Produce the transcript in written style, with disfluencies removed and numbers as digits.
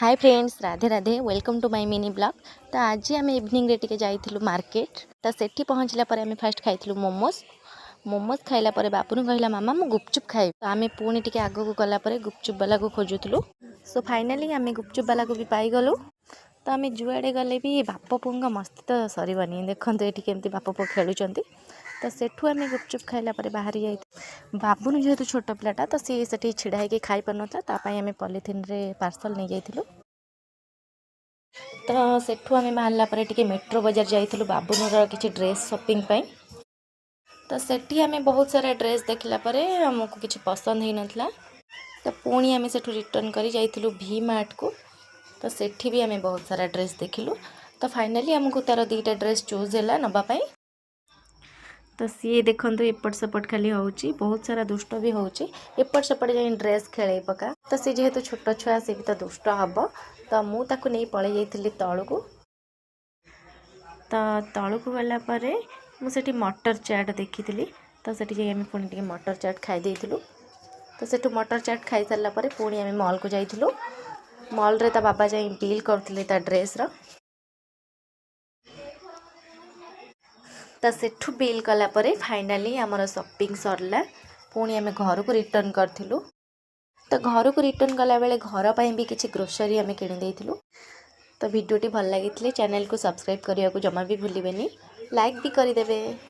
Hi friends, Radhe Radhe. Welcome to my mini vlog. ତ ଆଜି ଆମେ ଇଭିନିଂରେ ଟିକେ ଯାଇଥିଲୁ ମାର୍କେଟ। ତ ସେଠି ପହଞ୍ଚିଲା ପରେ ଆମେ ଫାଷ୍ଟ ଖାଇଥିଲୁ ମୋମୋସ୍। ମୋମୋସ୍ ଖାଇଲା ପରେ ବାବୁନୁ କହିଲା, "ମାମା, ମୁଁ ଗୁପଚୁପ୍ ଖାଇବି।" ତ ଆମେ ପୁଣି ଟିକେ ଆଗକୁ ଗଲା ପରେ ଗୁପଚୁପ୍ ବାଲାକୁ ଖୋଜୁଥିଲୁ। ସୋ ଫାଇନାଲି ଆମେ ଗୁପଚୁପ୍ ବାଲାକୁ ବି ପାଇଗଲୁ। ତ ଆମେ ଯୁଆଡ଼େ ଗଲେ ବି ବାପ ପୁଅଙ୍କ ମସ୍ତି ତ ସରିବନି। ଦେଖନ୍ତୁ, ଏଠି କେମିତି ବାପ ପୁଅ ଖେଳୁଛନ୍ତି। ତ ସେଠୁ ଆମେ ଗୁପଚୁପ୍ ଖାଇଲା ପରେ ବାହାରି ଯାଇଥିଲୁ। ବାବୁନୁ ଯେହେତୁ ଛୋଟ ପିଲାଟା, ତ ସିଏ ସେଠି ଛିଡ଼ା ହେଇକି ଖାଇପାରୁନଥିଲା। ତା ପାଇଁ ଆମେ ପଲିଥିନରେ ପାର୍ସଲ୍ ନେଇଯାଇଥିଲୁ। ତ ସେଠୁ ଆମେ ବାହାରିଲା ପରେ ଟିକେ ମେଟ୍ରୋ ବଜାର ଯାଇଥିଲୁ ବାବୁନୁର କିଛି ଡ୍ରେସ୍ ସପିଂ ପାଇଁ। ତ ସେଠି ଆମେ ବହୁତ ସାରା ଡ୍ରେସ୍ ଦେଖିଲା ପରେ ଆମକୁ କିଛି ପସନ୍ଦ ହେଇନଥିଲା। ତ ପୁଣି ଆମେ ସେଠୁ ରିଟର୍ନ କରି ଯାଇଥିଲୁ ଭି ମାର୍ଟକୁ। ତ ସେଠି ବି ଆମେ ବହୁତ ସାରା ଡ୍ରେସ୍ ଦେଖିଲୁ। ତ ଫାଇନାଲି ଆମକୁ ତା'ର ଦୁଇଟା ଡ୍ରେସ୍ ଚୁଜ୍ ହେଲା ନେବା ପାଇଁ। ତ ସିଏ ଦେଖନ୍ତୁ, ଏପଟ ସେପଟ ଖାଲି ହେଉଛି, ବହୁତ ସାରା ଦୁଷ୍ଟ ବି ହେଉଛି। ଏପଟ ସେପଟ ଯାଇ ଡ୍ରେସ୍ ଖେଳେଇ ପକା। ତ ସେ ଯେହେତୁ ଛୋଟ ଛୁଆ, ସେ ବି ତ ଦୁଷ୍ଟ ହେବ। ତ ମୁଁ ତାକୁ ନେଇ ପଳେଇ ଯାଇଥିଲି ତଳକୁ। ତ ତଳକୁ ଗଲା ପରେ ମୁଁ ସେଠି ମଟର ଚାଟ୍ ଦେଖିଥିଲି। ତ ସେଠି ଯାଇ ଆମେ ପୁଣି ଟିକେ ମଟର ଚାଟ୍ ଖାଇ ଦେଇଥିଲୁ। ତ ସେଠୁ ମଟର ଚାଟ୍ ଖାଇସାରିଲା ପରେ ପୁଣି ଆମେ ମଲ୍କୁ ଯାଇଥିଲୁ। ମଲ୍ରେ ତା ବାବା ଯାଇ ବିଲ୍ କରୁଥିଲେ ତା ଡ୍ରେସ୍ର। ତ ସେଠୁ ବିଲ୍ କଲା ପରେ ଫାଇନାଲି ଆମର ସପିଂ ସରିଲା। ପୁଣି ଆମେ ଘରକୁ ରିଟର୍ନ କରିଥିଲୁ। ତ ଘରକୁ ରିଟର୍ନ କଲାବେଳେ ଘର ପାଇଁ ବି କିଛି ଗ୍ରୋସରୀ ଆମେ କିଣିଦେଇଥିଲୁ। ତ ଭିଡ଼ିଓଟି ଭଲ ଲାଗିଥିଲେ ଚ୍ୟାନେଲକୁ ସବସ୍କ୍ରାଇବ୍ କରିବାକୁ ଜମା ବି ଭୁଲିବେନି, ଲାଇକ୍ ବି କରିଦେବେ।